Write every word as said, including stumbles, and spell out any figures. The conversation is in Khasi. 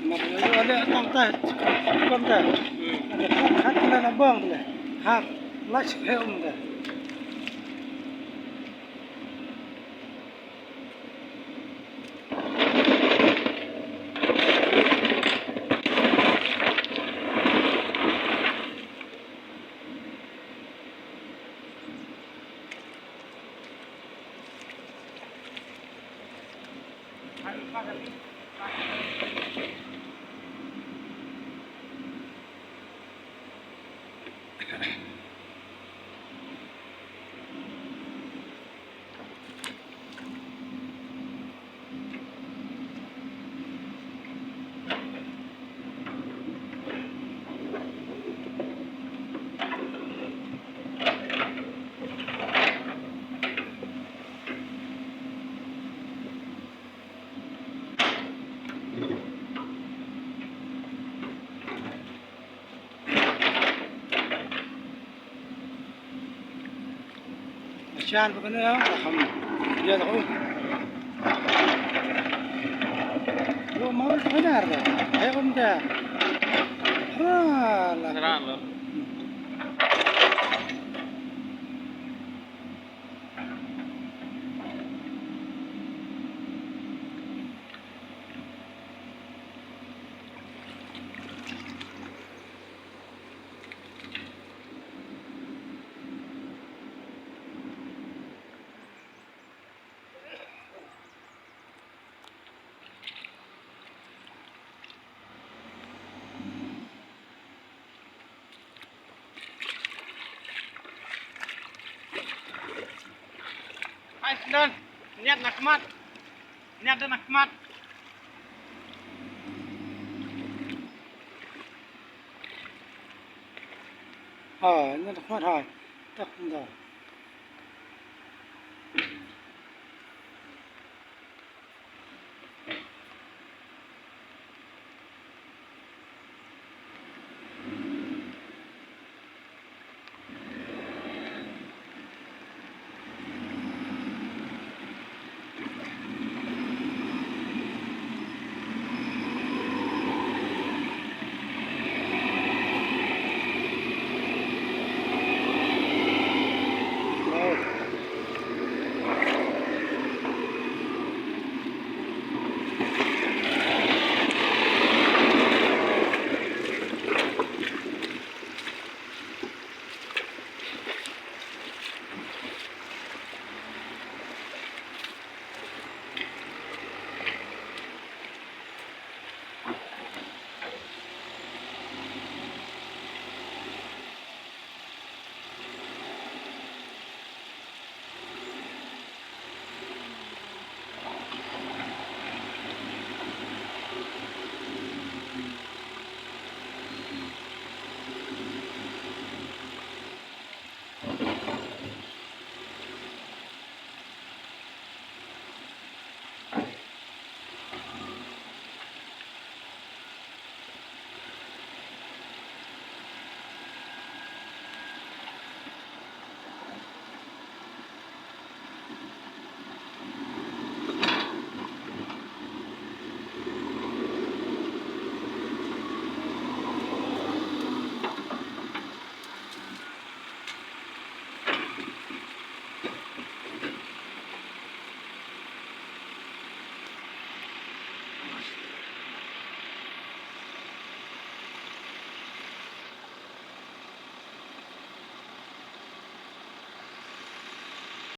Mar ïa ale tang te, kum te. Hmm. Ale khat khat le na bong le. Hap, lach he um te. Shan ba kane, ah, ham. Ïa, lo. Lo mau kane arda. Hai, um da. Ha, la. Sera lo. Ai, don. Niat na khmat. Niat na khmat. Ha, niat na khmat ha. Tak dah.